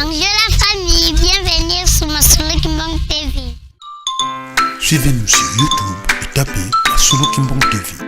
Bonjour la famille, bienvenue sur Masolo Kimbang TV. Suivez-nous sur YouTube et tapez Masolo Kimbang TV.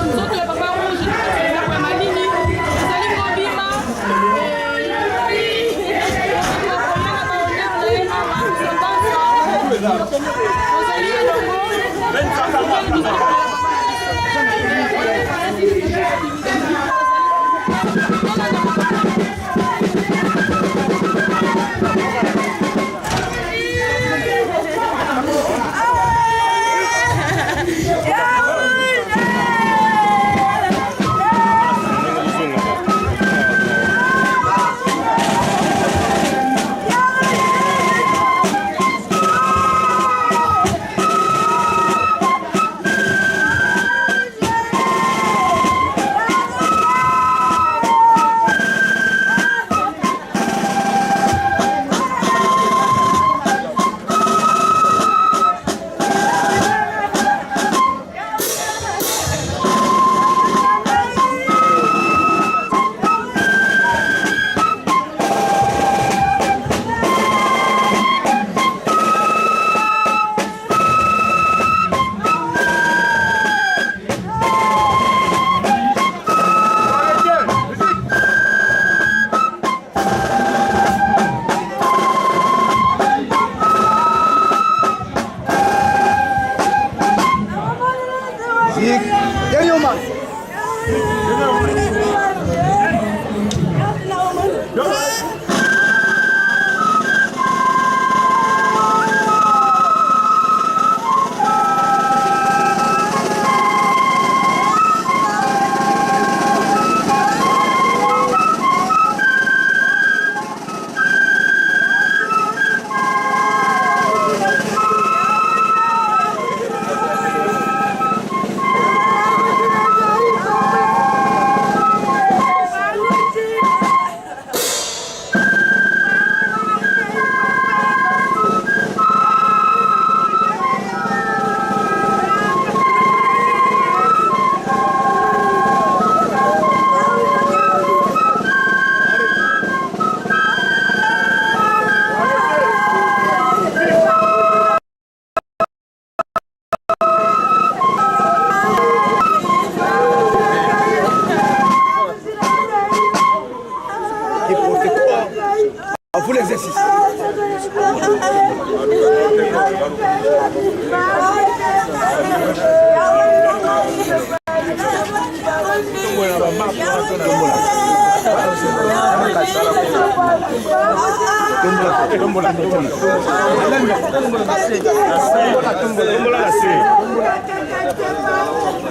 Nzoto ya papa rouge na kati ya ndako ya malili ezali kobima. Ozali elongo.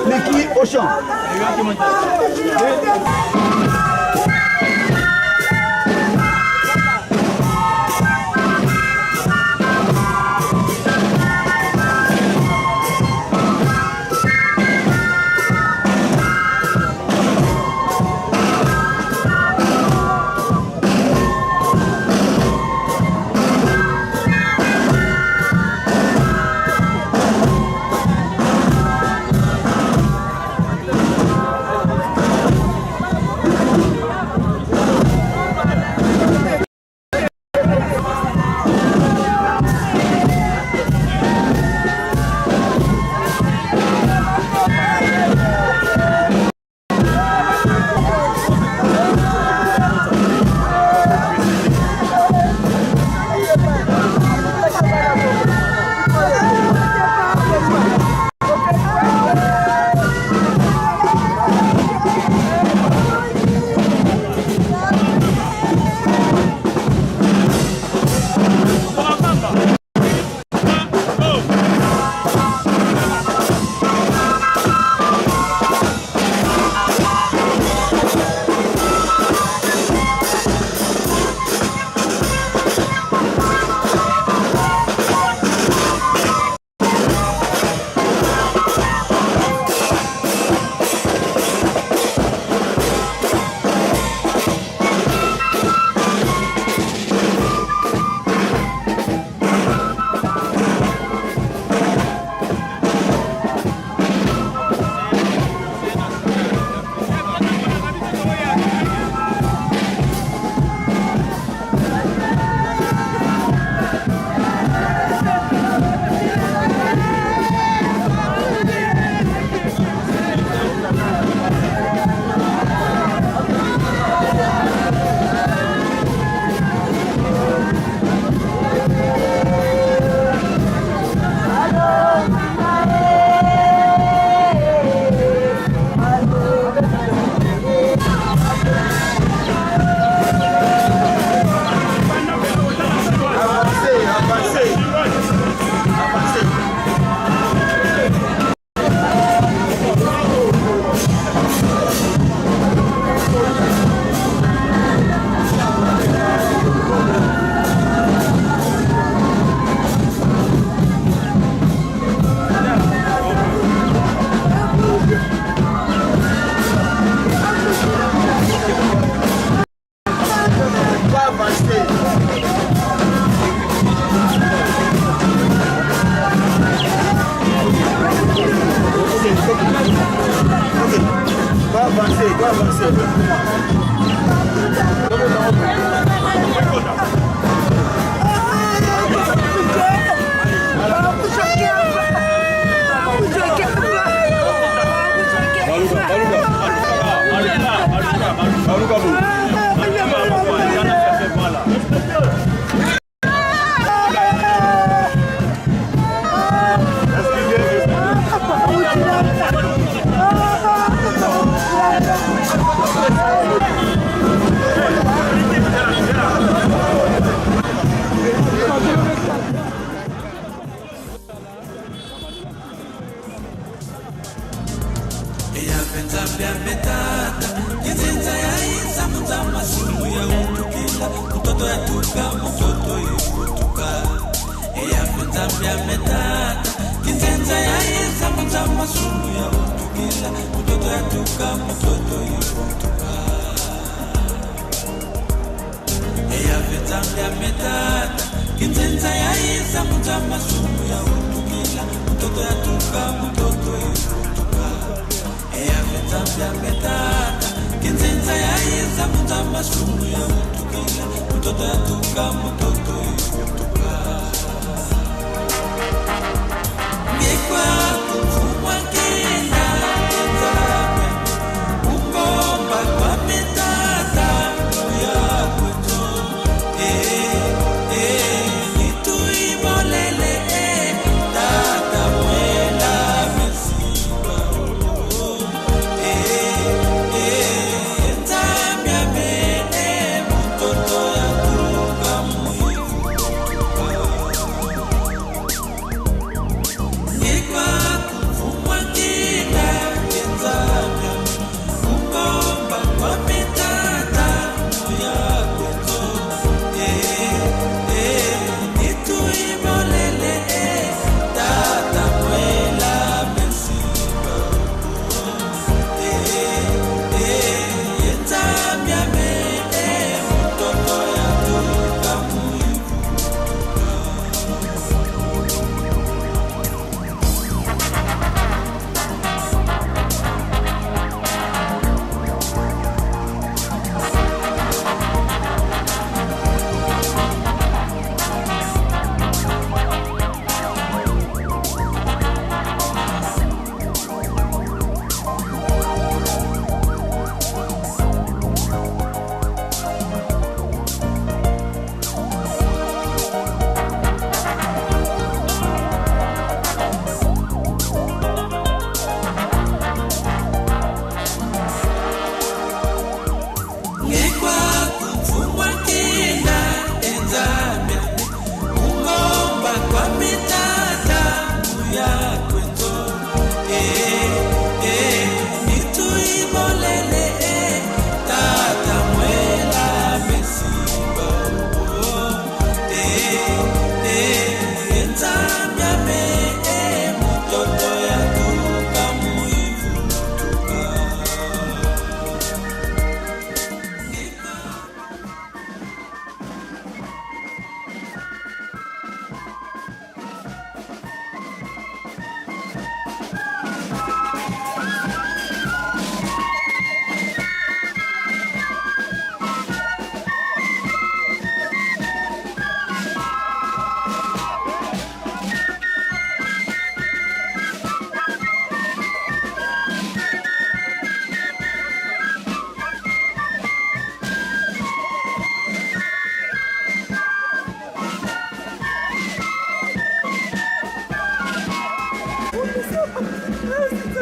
Leki au champ.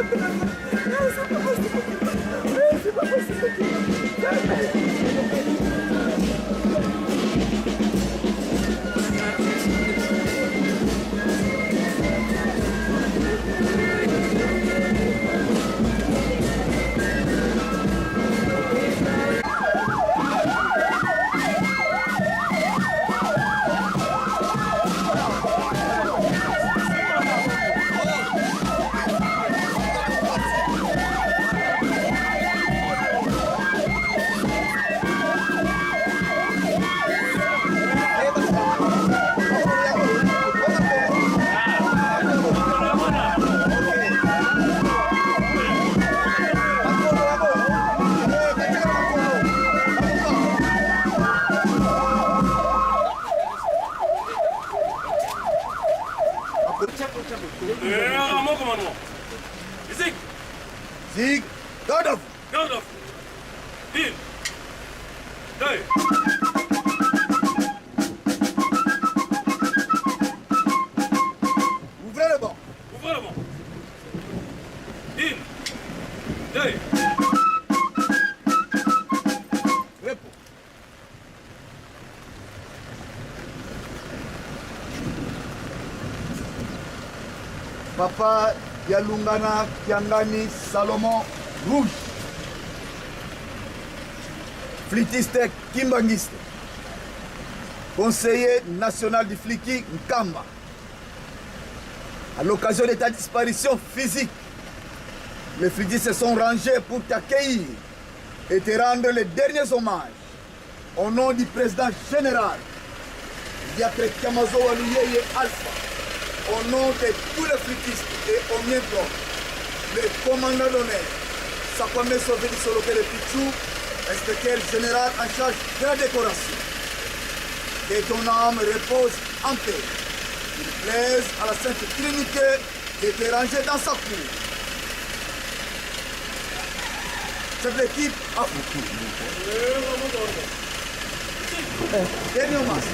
C'est pas possible. C'est pas possible. Mon commandement. Zig. Zig, garde à vous. Garde à vous. Une, deux. Ouvrez le banc. Ouvrez le banc. Une, deux. Repos. Papa Yalungana Kiangani Salomon Rouge. Flûtiste kimbangiste. Conseiller national du Fliki Nkamba. À l'occasion de ta disparition physique, les flûtistes se sont rangés pour t'accueillir et te rendre les derniers hommages. Au nom du président général, Diacre Kiamazo Waluyeye Alpha, au nom de tous les flûtistes et au mien propre, le commandant d'honneur, Sakwame Sovedi Soloke le Pichou, inspecteur général en charge de la décoration. Que ton âme repose en paix. Il plaise à la Sainte Trinité de te ranger dans sa cour. Cette équipe a Dernier hommage.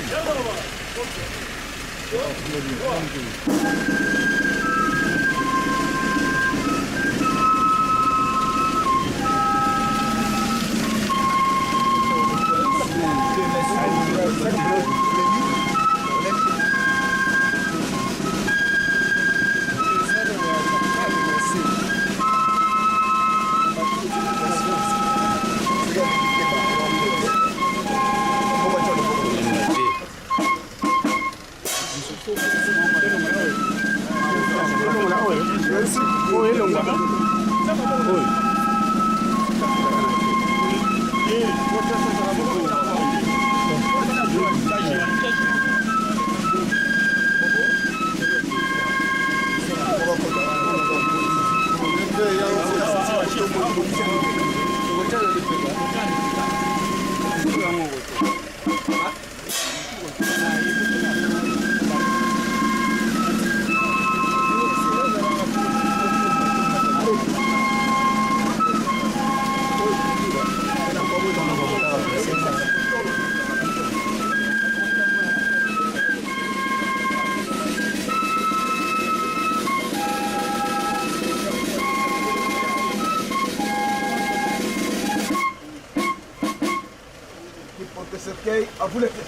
Qui porte ce cercueil, à vous les clés.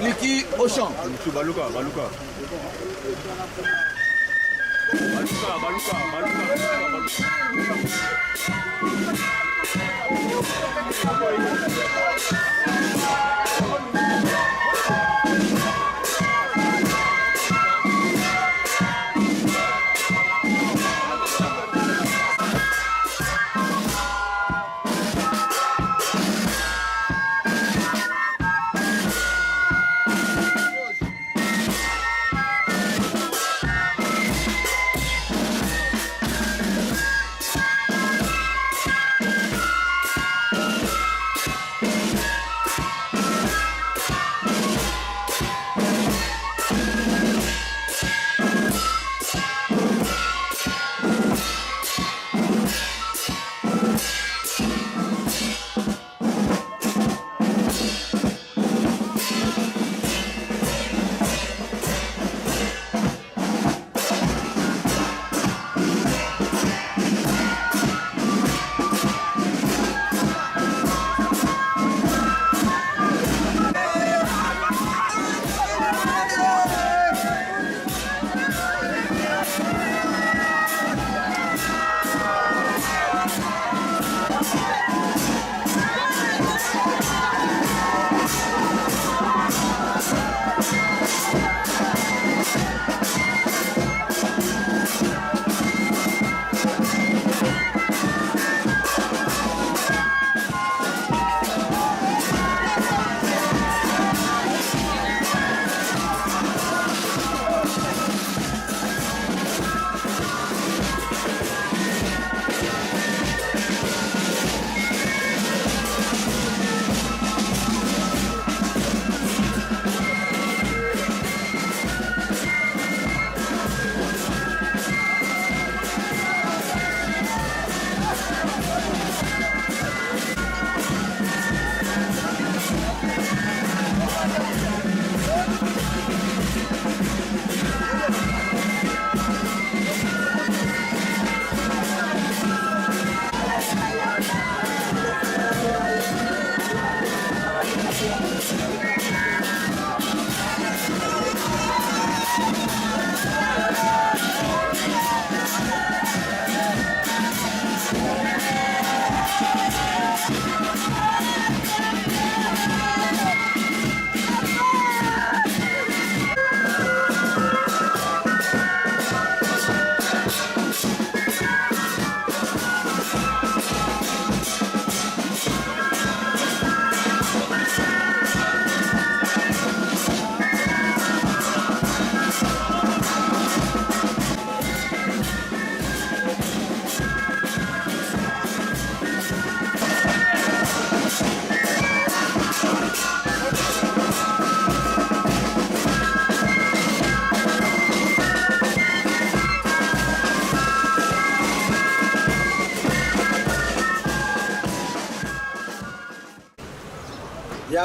Liki au champ. Baluka, baluka. Baluka, baluka, baluka, baluka.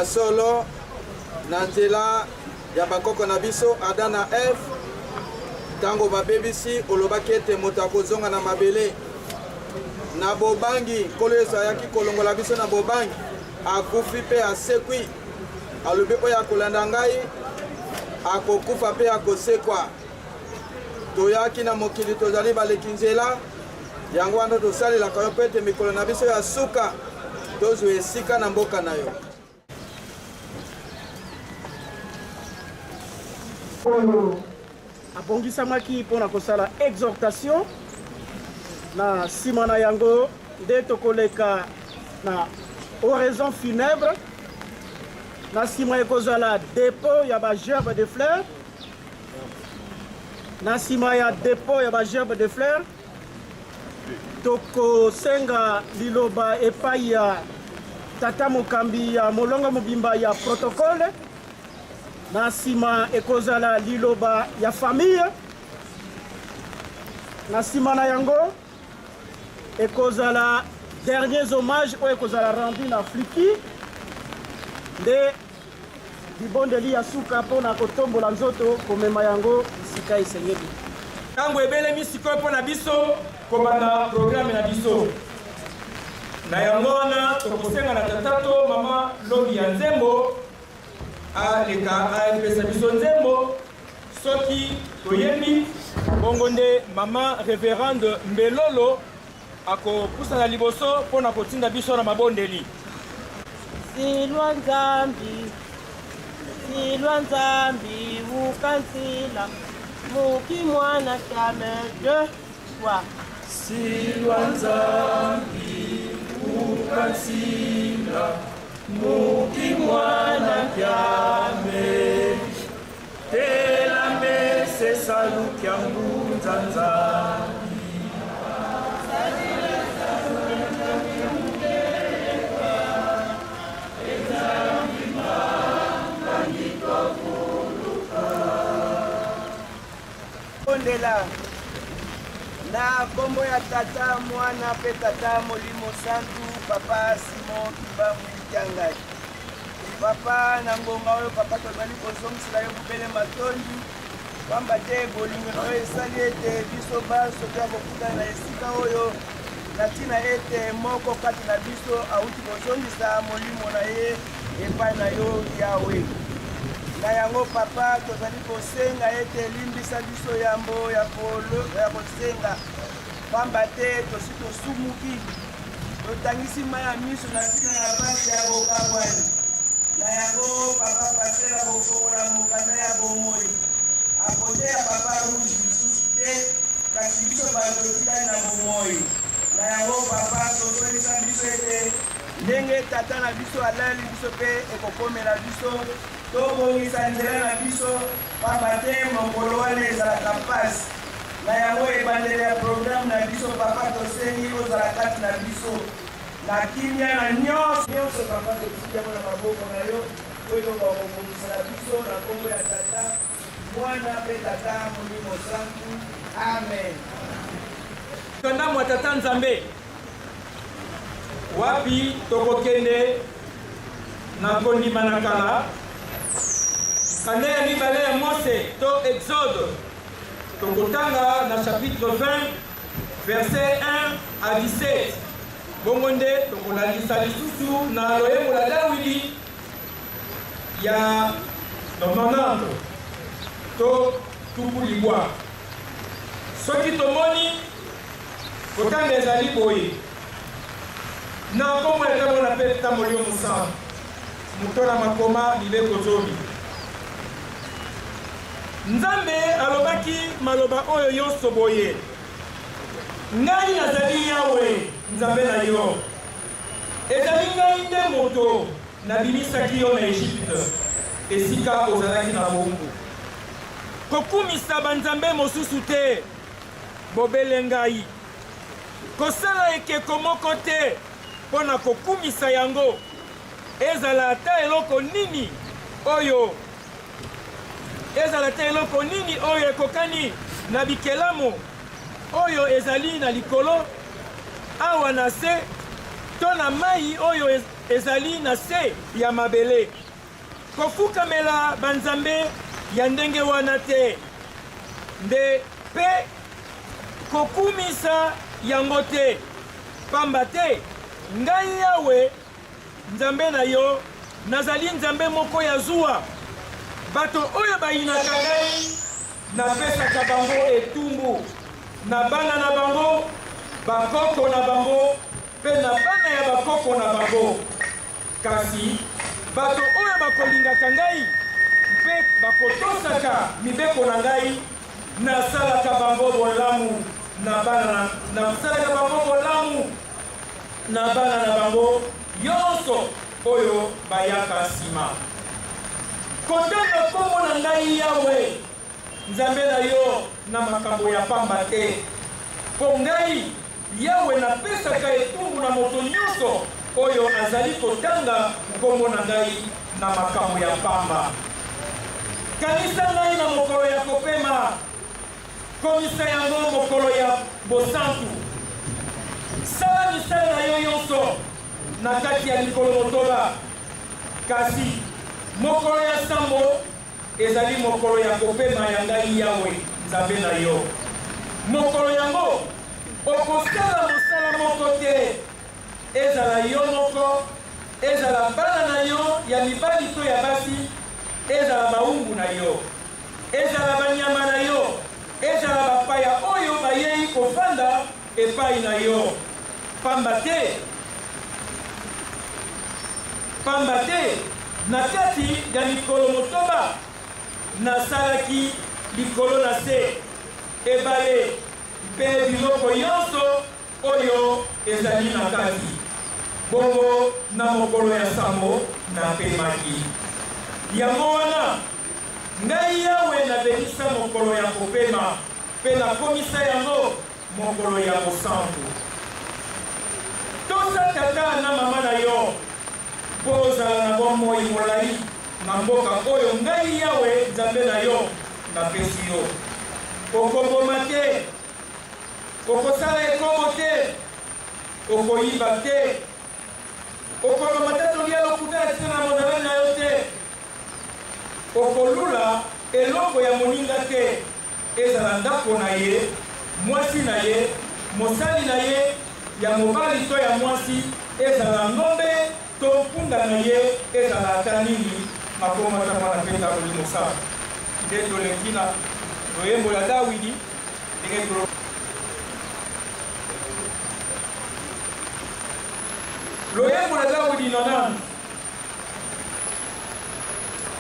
Ya solo, na nzela ya bakoko na biso Adam na Eve, ntango babebisi, olobaki ete moto akozonga na mabele. Na bobangi, Nkolo Yesu ayaki kolongola biso na bobangi, akufi mpe asekwi. Alobi oyo akolanda ngai akokufa mpe akosekwa. Toyaki na mokili tozali baleki nzela, yango wana tosalelaka yo mpo ete mikolo na biso ya suka tozwa esika na mboka na yo. Oyo abongisamaki mpo na kosala exhortation. Na nsima na yango nde tokoleka na oraison funèbre. Na nsima ekozala depot ya ba gerbe de fleurs. Na nsima ya depot ya ba gerbe de fleurs, tokosenga liloba epai ya tata mokambi ya molongo mobimba ya protocole. Na nsima ekozala liloba ya famille. Na nsima na yango ekozala derniers hommages oyo ekozala rendu na Fliki nde Libondeli ya suka mpo na kotombola nzoto, komema yango bisika esengeli. Ntango ebelemi sikoyo mpo na biso kobanda programe na biso. Na yango wana tokosenga na tata to mama lobi ya nzembo aleka apesa biso nzembo. Soki toyembi bongo nde mama reverende Mbelolo akopusana liboso mpo na kotinda biso na mabondeli. Silwa Nzambi, silwa Nzambi, wuka nzila, muki mwana shame de toi. Silwa Nzambi, wuka nzila, muki mwana kiame. Tela mese salukia mbunza Nzambi. Bondela na kombo ya Tata, Mwana pe Tata Molimo Santu, Papa Simon Kimbangu Kiangani. Papa, na ngonga oyo Papa, tozali kozongisela yo bobele matondi, pamba te bolingo na yo esali ete biso banso toya kokutana na esika oyo, na ntina ete moko kati na biso auti kozongisa molimo na ye epai na yo, Yawe. Na yango Papa, tozali kosenga ete limbisa biso yambo ya kosenga, pamba te tosi tosumuki. Totangisi mai ya miso na ntina ya mpasi ya bokabwani. Na yango, Papa Pasteur akofongola mokanda ya bomoi. Akoteya Papa Rouge lisusu te, kasi biso bato totikali na bomoi. Na yango, Papa, sosolisa biso ete ndenge tata na biso alali, biso mpe ekokomela biso. Tobongisa nzela na biso, pamba te mokolo wana ezalaka mpasi. Na yango, ebandeli ya programme na biso, Papa, tosengi ozala kati na biso na kimia na nyonso. Nyonso, Papa, totiki yango na maboko na yo, mpo ete okoka kobongisa na biso, na nkombo ya Tata, Mwana, mpe Tata Molimo Santu. Amen. Mokanda mwa Tata Nzambe. Wapi tokokende na Kondima na Kala? Kanda ya mibale ya Mose to Exode, tokotanga na chapitre 20 verset 1 à 17. Bongo nde tokolandisa lisusu na loyembo la Dawidi ya 90 to 90. Soki tomoni Kotanga ezali boye, Na nkombo ya Tata, Mwana mpe Tata Molimo Mosantu, moto na makoma mibeko zomi. Nzambe alobaki maloba oyo yonso boye, Ngai nazali Yawe, Nzambe na yo. Ezali ngai nde moto nabimisaki yo na Ejipito, esika ozalaki na bowumbu. Kokumisa banzambe mosusu te. Bobele ngai. Kosala ekeko moko te mpo na kokumisa yango, ezala ata eloko nini oyo ezala ata eloko nini oyo ekokani na bikelamo oyo ezali na likolo, awa na se, to na mai oyo. ezali na se ya mabele. Kofukamela banzambe ya ndenge wana te, nde mpe kokumisa yango te, pamba te ngai Yawe, Nzambe na yo, nazali Nzambe moko ya zuwa. Bato oyo bayinaka ngai, napesaka bango etumbu, na bana na bango, bakoko na bango mpe na bana ya bakoko na bango. Kasi bato oyo bakolingaka ngai mpe bakotosaka mibeko na ngai, nasalaka bango bolamu na bana nasalaka bango bolamu na bana na bango nyonso oyo bayaka nsima. Kotanga nkombo na ngai Yawe, Nzambe na yo, na makambo ya pamba te, mpo ngai Yawe napesaka etumbu na moto nyonso oyo azali kotanga nkombo na ngai na makambo ya pamba. Kanisa ngai na mokolo ya kopema, komisa yango mokolo ya bosantu. Sala misala na yo nyonso na kati ya mikolo motoba, kasi mokolo ya sambo Ezali mokolo ya kopema ya ngai Yawe, Nzambe na yo. Mokolo yango, okosala mosala moko te, ezala yo moko, ezala bana na yo ya mibali to ya basi, ezala bawumbu na yo, ezala banyama na yo, ezala bapaya oyo bayei kofanda epai na yo. Pamba te, pamba te, na kati ya mikolo motoba, nasalaki likolo na se, ebale mpe biloko nyonso oyo ezali na kati. Bongo na mokolo ya sambo, napemaki. Yango wana, ngai Yawe nabenisa mokolo ya kopema mpe nakomisa yango Mokolo ya bosantu. Tosa tata na mama na yo, mpo ozala na bomoi molai na mboka oyo ngai Yawe, Nzambe na yo, napesi yo. Okoboma te, okosala ekobo te, okoyiba te, okoloba matatoli ya lokuta na tina na mozalani na yo te, okolula eloko ya moninga te. Ezala ndako na ye, mwasi na ye, mosali na ye ya mobali to ya mwasi, ezala ngombe to mpunda na ye, ezala ata nini, Makoma Tata Mwana mpe Nzambe Molimo Santu. Nde toleki na loyembo ya Dawidi ndenge tolo Loyembo ya Dawidi 90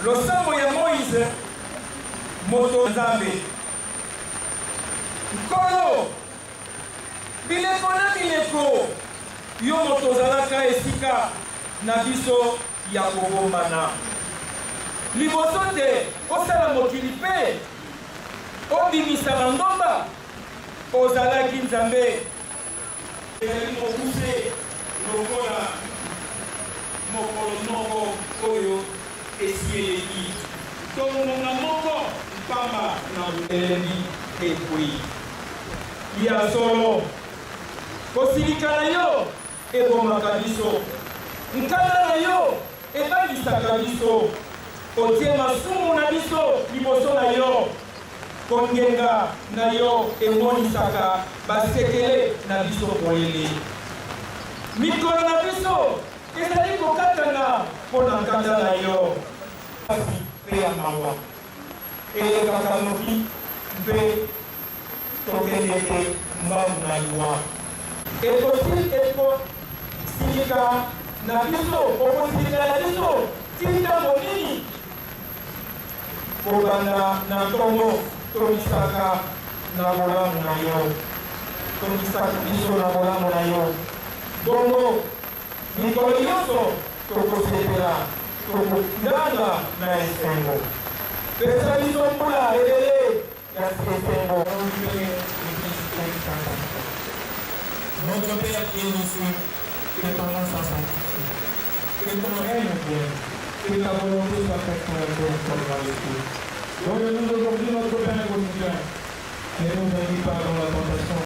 Losambo ya Moize, moto Nzambe. Nkolo, bileko na bileko, yo moto ozalaka esika na biso ya kobombana. Liboso te osala mokili mpe obimisa bangomba, ozalaki Nzambe. Ezali mokuse lokola mokolo moko oyo esi eleki, to ngonga moko mpamba na botelemi ekwei. Ya solo, kosilika na yo ebomaka biso, nkanda na yo ebangisaka biso. Otie masumu na biso liboso na yo. Kongenga na yo emonisaka basekele na biso polele. Mikolo na biso ezali kokatana mpo na nkanda na yo. Mpasi mpe ya mawa elekaka noki, mpe tokendeke mbangu na liwa. Ekosilika na biso, okosilika na biso tii ntango nini? Kobanda na ntongo, tondisaka na bolamu na yo. Tondisaka biso na bolamu na yo. Bongo, mikolo nyonso tokosepela, tokoganga na esengo. Pesa biso mbula ebele ya esengo. Notre Père qui es aux cieux, que ton nom soit sanctifié, que ton règne vienne, que ta volonté soit faite sur la terre comme dans les cieux. Donne-nous aujourd'hui notre pain quotidien, ne nous induis pas dans la tentation.